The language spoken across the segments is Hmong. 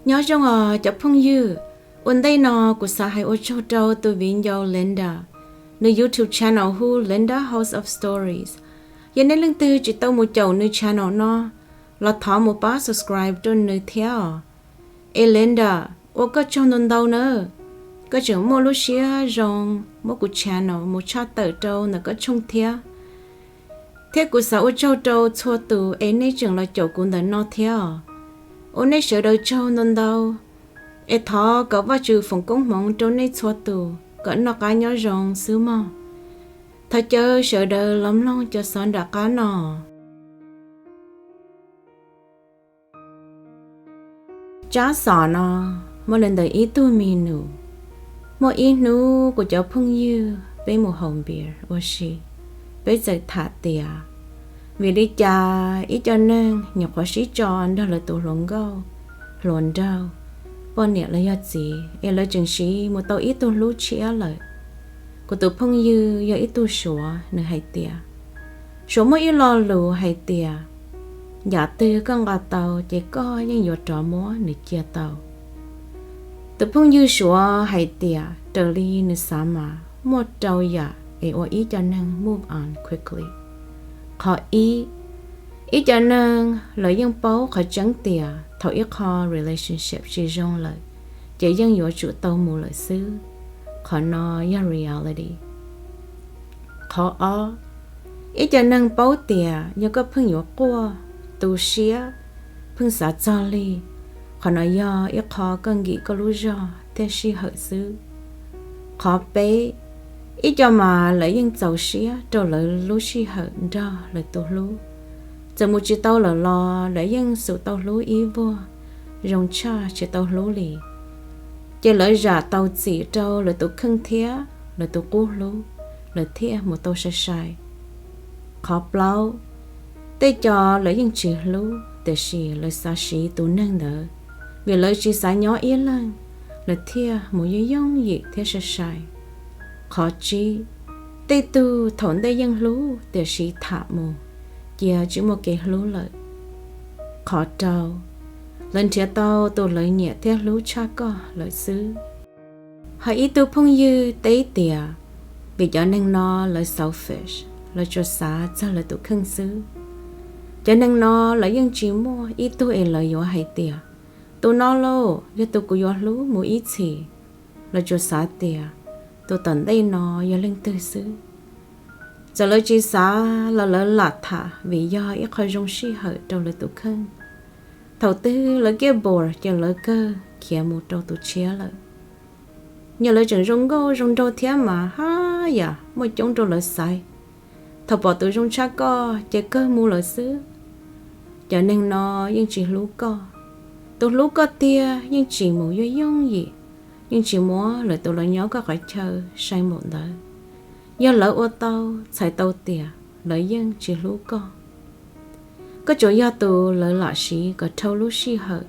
Nyob zoo os cov phooj ywg, ua ntej no kuv xav hais ua tsaug rau tus viv ncaus Linda, nws YouTube channel hu Linda House of Stories. Yog nej leej twg tsis tau mus caum nws channel no, los thov mus pab subscribe rau nws thiab os. Es Linda, ua koj tsaug ntau ntau nawb, koj tseem muaj lub siab zoo muab kuv channel mus tshaj tawm rau ntawm koj tshooj thiab. Thiab kuv xav ua tsaug rau txhua tus es nej tseem los caum kuv ntawm no thiab os. Ua nej sawv daws tsaug ntau ntau, es thov kom Vajtswv foom koob hmoov rau nej txhua tus kom noj qab nyob zoo xwb mog. Thov caw sawv daws los mloog cov xov nram qab no. Tsab xov no muaj li ntawm ib tug mi nus. Muaj ib hnub kuv cov phooj ywg peb mus haus npias ua si, peb txawm tham tias vim li cas ib co neeg nyuam qhuav sib tso nrog lawv tus hluas nkauj hluas nraug, poj niam los yog txiv, es lawv tseem siv mus tau ib tug hlub tshiab lawm. Kuv tus phooj ywg yog ib tug Suav, nws hais tias Suav muaj ib lo lus hais tias yam twg koj nqa tau ces koj yeej yuav rov muab nws cia tau. Tus phooj ywg Suav hais tias raws li nws xav mas muaj rau yam es ua ib co neeg move on quickly. Qhov ib, ib co neeg lawv yeej paub qhov tseeb tias thaum ib qho relationship tsis zoo lawm, ces yeej yuav tsum tau mus lawm xwb. Qhov no yog reality. Qhov ob, ib co neeg paub tias yog koj pheej yuav quaj, tu siab, pheej xav txog li, qhov no yog ib qho koj nkim koj lub zog thiab sij hawm xwb. Qhov peb, ib co mas lawv yeej txaus siab rau lawv lub sij hawm nrog lawv tus hlub, txawm mus tsis tau lawm los lawv yeej xum tau hlub ib vuag zoo tshaj tsis tau hlub li, ces lawv zam tau txim rau lawv tus kheej thiab lawv tus qub hlub, lawv thiaj mus tau sai sai. Qhov plaub, tej co lawv yeej tsis hlub tiam sis lawv xav siv tus neeg ntawd, vim lawv tsis xav nyob ib leeg, lawv thiaj mus yooj yooj yim thiab sai sai. Qhov tsib, tej tug thaum ntej yeej hlub tiam sis tham mus cia tsis muaj kev hlub lawm. Qhov rau, lawv nrhiav tau tus lawv nyiam thiab hlub tshaj koj lawm xwb. Ho ib tug phooj ywg teb tias vim cov neeg no lawv selfish, lawv tsuas xav txog lawv tus kheej xwb. Cov neeg no lawv yeej tsis muaj ib tug es lawv yuav hais tias tus no lauj yog tus kuv yuav hlub mus ib txhis. Lawv tsuas xav tias tus tom ntej no yog leej twg xwb. Txawm lawv tsis xav los lawv lam tham vim yog ib qho zoo sij hawm rau lawv tus kheej. Thaum twg lawv kiaj bored ces lawv kawg khiav mus rau tus tshiab lawm. Yog lawv tseem zoo nkauj zoo nraug thiab mas haj yam muaj coob rau lawv xaiv. Thaum pom tus zoo tshaj koj ces kawg mus lawm xwb. Cov neeg no yeej tsis hlub koj. Tus hlub koj tiag yeej tsis mus yooj yooj yim, yeej tsis muab lawv tus los nyob koj qhov chaw sai npaum ntawd. Yog lawv ua tau txhais tau tias lawv yeej tsis hlub koj. Koj tsuas yog tus lawv lam siv kom dhau lub sij hawm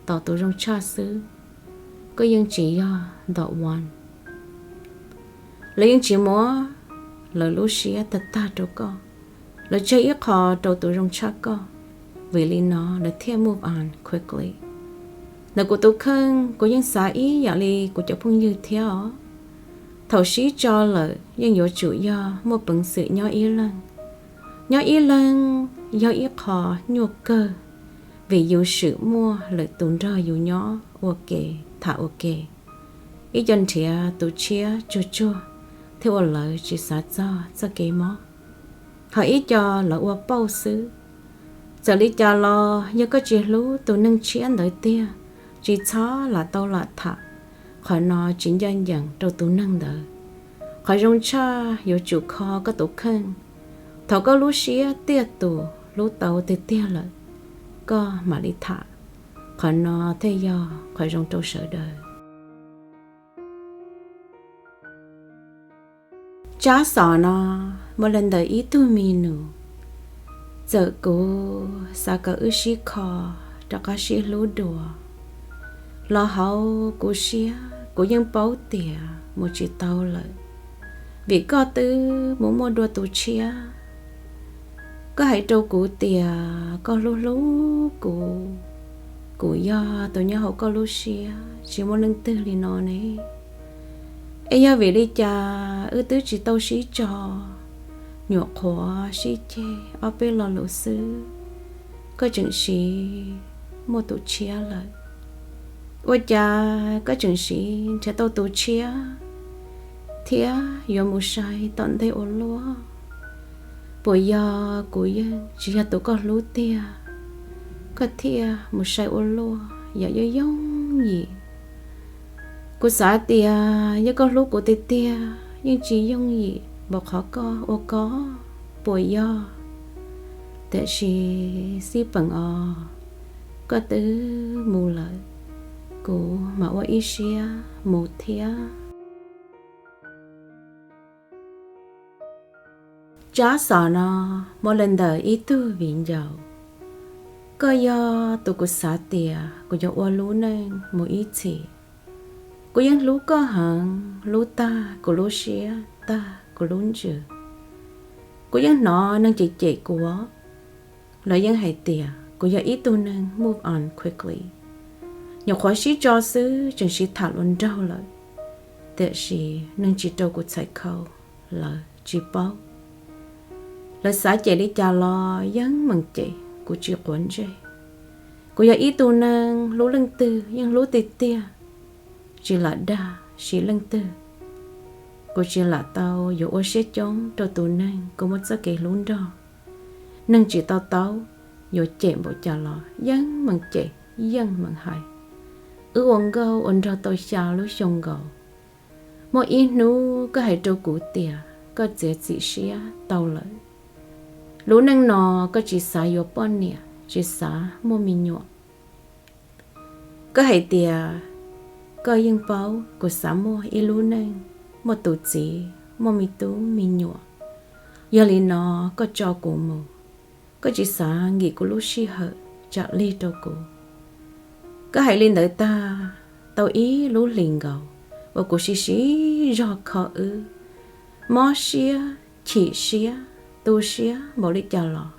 tos tus zoo tshaj xwb. Koj yeej tsis yog the one. Lawv yeej tsis muab lawv lub siab tag tag rau koj. Lawv tseg ib qho rau tus zoo tshaj koj, vim li no lawv thiaj move on quickly. Ntawm kuv tus kheej kuv yeej xav ib yam li kuv cov phooj ywg thiab os. Thaum sib tso lawm yeej yuav tsum yog muaj peev xwm nyob ib leeg. Nyob ib leeg yog ib qho nyuaj kawg, vim yus swm muaj lwm tus nrog yus nyob ua ke, tham ua ke. Ib co nrhiav tus tshiab tsuag tsuag thiab ua lawv tsis xav txog txoj kev mob. Ho ib co lawv ua pauj xwb. Txawm li cas los yog koj tsis hlub tus neeg tshiab ntawd tiag, tsis txhob lam tau lam tham. Qhov no tsis ncaj ncees rau tus neeg ntawd. Qhov zoo tshaj yuav tsum kho koj tus kheej. Thaum koj lub siab tiaj tus hlub tau tiag tiag lawm, koj mam li tham. Qhov no thiaj yog qhov zoo rau sawv daws. Tsab xov no muaj li ntawm ib tug mi nus. Txawm kuv xav kom wb sib kho rov qab sib hlub dua, los hauv kuv siab kuv yeej paub tias mus tsis tau lawm, vim koj twb mus muaj dua tus tshiab. Koj hais rau kuv tias koj hlub hlub kuv, kuv yog tus nyob hauv koj lub siab tsis muaj leej twg li no ne. Es yog vim li cas wb twb tsis tau sib tso, nyuam qhuav sib ceg ob peb lo lus xwb, koj tseem siv muaj tus tshiab lawm? Ua cas koj tseem siv nrhiav tau tus tshiab thiab yuav mus sai tom ntej ua luaj? Puas yog kuv yeej tsis yog tus koj hlub tiag, koj thiaj mus sai ua luaj yam yooj yooj yim? Kuv xav tias yog koj hlub kuv tiag tiag yeej tsis yooj yim npaum qhov koj ua koj puas yog? Tiam sis xij peem os, koj twb mus lawm, kuv mam ua ib siab mus thiab. Tsab xov no muaj li ntawm ib tug viv ncaus. Koj yog tus kuv xav tias kuv yuav ua lub neej mus ib txhis. Kuv yeej hlub koj heev, hlub tag kuv lub siab tag kuv lub ntsws. Kuv yeej hnov neeg cem cem kuv, lawv yeej hais tias kuv yog ib tug neeg move on quickly, nyuam qhuav sib tso xwb tseem sib tham luag nraug lawm, tiam sis neeg tsis rau kuv txhais khau, lawv tsis paub. Lawv xav cem li cas los yeej meem cem, kuv tsis quav ntsej. Kuv yog ib tug neeg hlub leej twg yeej hlub tiag tiag, tsis lam dag siv leej twg. Kuv tsis lam tau yuav ua siab coob rau tus neeg kuv muaj txoj kev hlub nrog. Neeg tsis tau taub, yuav cem npaum cas los yeej meem cem, yeej meem hais. Wb ua nkauj ua nraug tau xya lub xyoo nkaus. Muaj ib hnub koj hais rau kuv tias koj txiav txim siab tau lawm. Lub neej no koj tsis xav yuav poj niam, tsis xav muaj me nyuam. Koj hais tias koj yeej paub kuv xav muaj ib lub neej, muaj tus txiv, muaj me tub me nyuam. Yog li no koj tso kuv mus, koj tsis xav nkim kuv lub sij hawm tsam lig rau kuv. Koj hais li ntawd tag, tau ib lub hlis nkaus uas kuv sib sib zog kho wb, mob siab, chim siab, tu siab npaum li cas los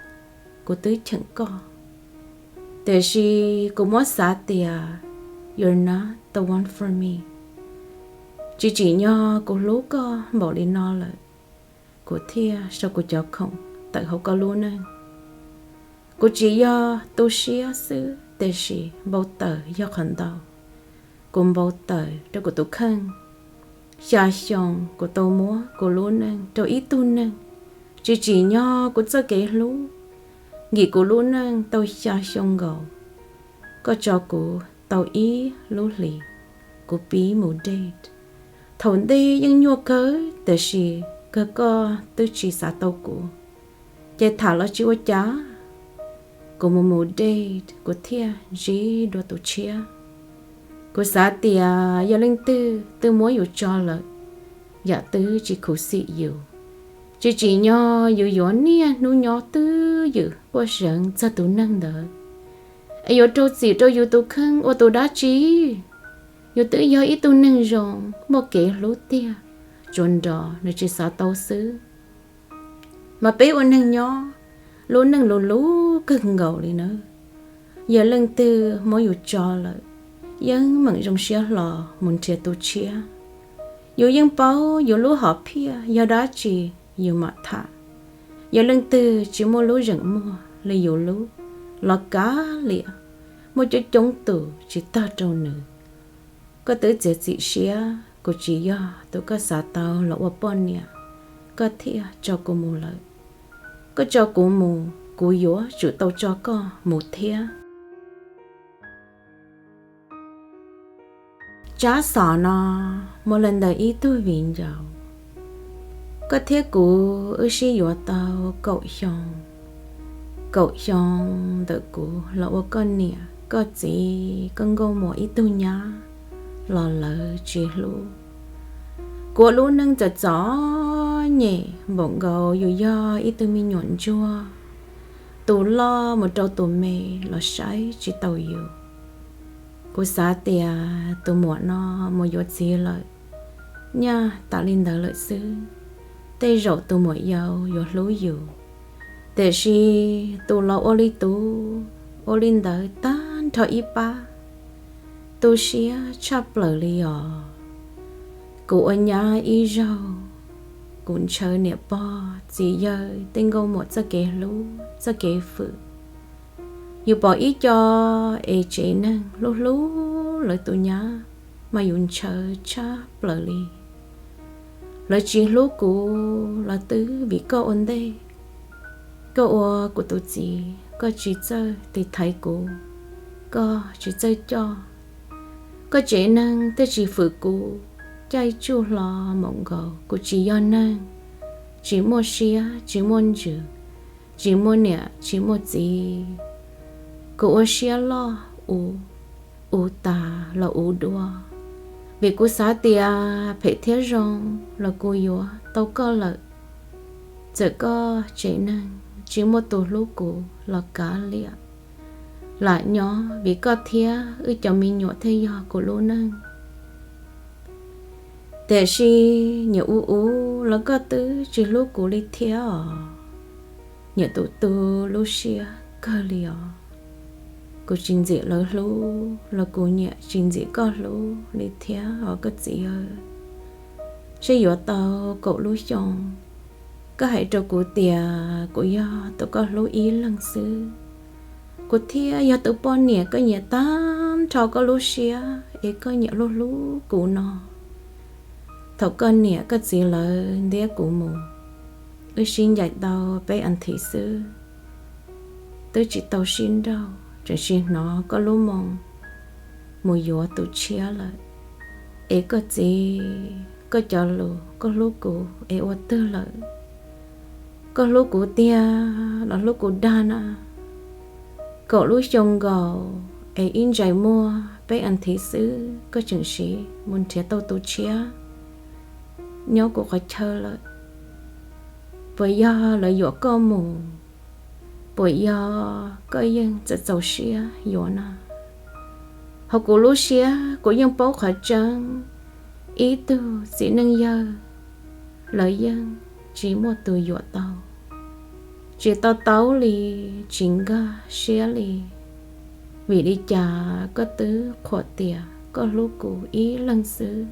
kuv twb cheem koj. Tiam sis kuv muab xav tias you're not the one for me. Tsis tsim nyog kuv hlub koj npaum li no lawm, kuv thiaj sau kuv cov khoom tawm hauv koj lub neej. Kuv tsis yog tu siab xwb, tiam sis npau taws yog qhov ntau. Kuv npau taws rau kuv tus kheej. Xya xyoo kuv tau muab kuv lub neej rau ib tug neeg tsis tsim nyog kuv txoj kev hlub. Nkim kuv lub neej tau xya xyoo nkaus, koj tso kuv tau ib lub hlis, kuv pib mus date. Thaum ntej yeej nyuaj kawg, tiam sis kawg koj twb tsis xav tau kuv, ces tham los tsis ua cas. Kuv mus mus date, kuv thiaj ntsib dua tus tshiab. Kuv xav tias yog leej twg twb muab yus tso lawm, yam twb tsis khuv xim yus, tsis tsim nyog yus yuav niaj hnub nyob twj ywm quaj seev txog tus neeg ntawd, es yuav rau txim rau yus tus kheej ua tus dab tsi? Yus twb yog ib tug neeg zoo, muaj kev hlub tiag, tsuas nrog nws tsis xav tau xwb. Mas peb ua neeg nyob, lub neej lus lub kawg nkaus li na. Yog leej twg muab yus tso lawm, yeej meem zoo siab hlo mus nrhiav tus tshiab. Yus yeej paub yus lub hom phiaj yog dab tsi, yus mam tham. Yog leej twg tsis muaj lub zeem muag li yus lub, los kav liam, muaj coob coob tus tsis tog rau nws. Koj twb txiav txim siab kuv tsis yog tus koj xav tau los ua poj niam, koj thiaj tso kuv mus lawm. Koj tso kuv mus, kuv yuav tsum tau tso koj mus thiab. Tsab xov no muaj li ntawm ib tug viv ncaus. Koj thiab kuv wb sib yuav tau kaum xyoo. Kaum xyoo ntawm kuv los ua koj niam koj txiv, koj nkauj muam ib tug nyab los lawv tsis hlub. Kuv ua lub neej txom txom nyem npaum nkaus yus yog ib tug me nyuam ntsuag, tus loj mus rau tus me los saib tsis taus yus. Kuv xav tias tus muam no mus yuav txiv lawm, nyaj tas li ntawd lawm xwb, tej zaum tus muam yau yuav hlub yus. Tiam sis tus los ua li tus, ua li ntawd tag nrho ib pab, tu siab tshaj plaws li os. Kuv ua nyab ib zaug, kuv ntshaw niam pog txiv yawg tej nkauj muam txoj kev hlub txoj kev fwm. Yus pom ib co es tsev neeg hlub hlub lawv tus nyab, mas yus ntshaw tshab plaws li. Lawv tsis hlub kuv los twb vim koj ua ntej, koj ua kuv tus txiv, koj tsis txawj tiv thaiv kuv, koj tsis txawj coj. Koj tsev neeg thiaj tsis fwm kuv, caij tsuj hlo maum nkaus, kuv tsis yog neeg, tsis muaj siab tsis muaj ntsws, tsis muaj niam tsis muaj txiv. Kuv ua siab loj, uv, uv tas los uv dua, vim kuv xav tias phem thiab zoo los kuv yuav tau koj lawm. Txawm koj tsev neeg tsis muaj tus hlub kuv los kav liam, lam nyob vim koj thiab wb cov me nyuam thiaj yog kuv lub neej. Tiam sis nyiam ub ub los koj twb tsis hlub kuv li thiab os. Nyiam tus tu lub siab kawg li os. Kuv tsis ntxim lawv hlub los kuv nyiam tsis ntxim koj hlub li thiab os koj txiv aw. Seb yuav tau kaum lub xyoo, koj hais rau kuv tias kuv yog tus koj hlub ib leeg xwb, kuv thiaj yog tus poj niam koj nyiam tag nrho koj lub siab es koj nyiam hlub hlub kuv no. Thaum koj niam koj txiv lawv ntiab kuv mus, wb sib ncaim tau peb as thiv xwb, twb tsis tau sib nrauj tseem sib hnov koj lub moo mus yuav tus tshiab lawm. Es koj txiv, koj cov lus koj hlub kuv es ua twg lawm? Koj hlub kuv tiag los hlub kuv dag na? Kaum lub xyoo nkaus es ib ntsais muag peb as thiv xwb koj tseem sib mus nrhiav tau tus tshiab nyob kuv qhov chaw lawm. Puas yog lawv yuam koj mus? Puas yog koj yeej txawm txaus siab yuav na? Hauv kuv lub siab kuv yeej paub qhov tseeb, ib tug txiv neej yawg lawv yeej tsis muaj tus yuam tau. Tsis to taub li, tsis nkag siab li. Vim li cas koj twb qhuas tias koj hlub kuv ib leeg xwb,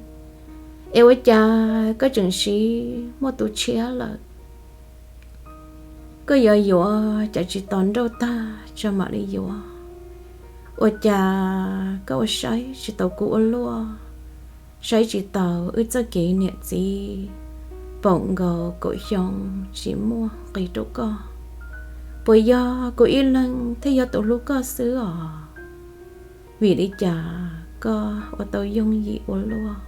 es ua cas koj tseem sib muaj tus tshiab lawm? Koj yuav yuav cas tsis tos nrauj tag tso mam li yuav? Ua cas koj ua saib tsis taus kuv ua luaj, saib tsis taus wb txoj kev niam txiv? Paum nkaus kaum xyoo tsis muaj nqis rau koj. Puas yog kuv ib leeg thiaj yog tus hlub koj xwb os? Vim li cas koj ua tau yooj yim ua luaj?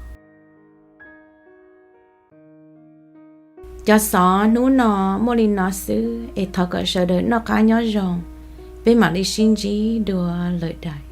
Cov xov hnub no muaj li no xwb es thov kom sawv daws noj qab nyob zoo, peb mam li sib ntsib dua lawm daim.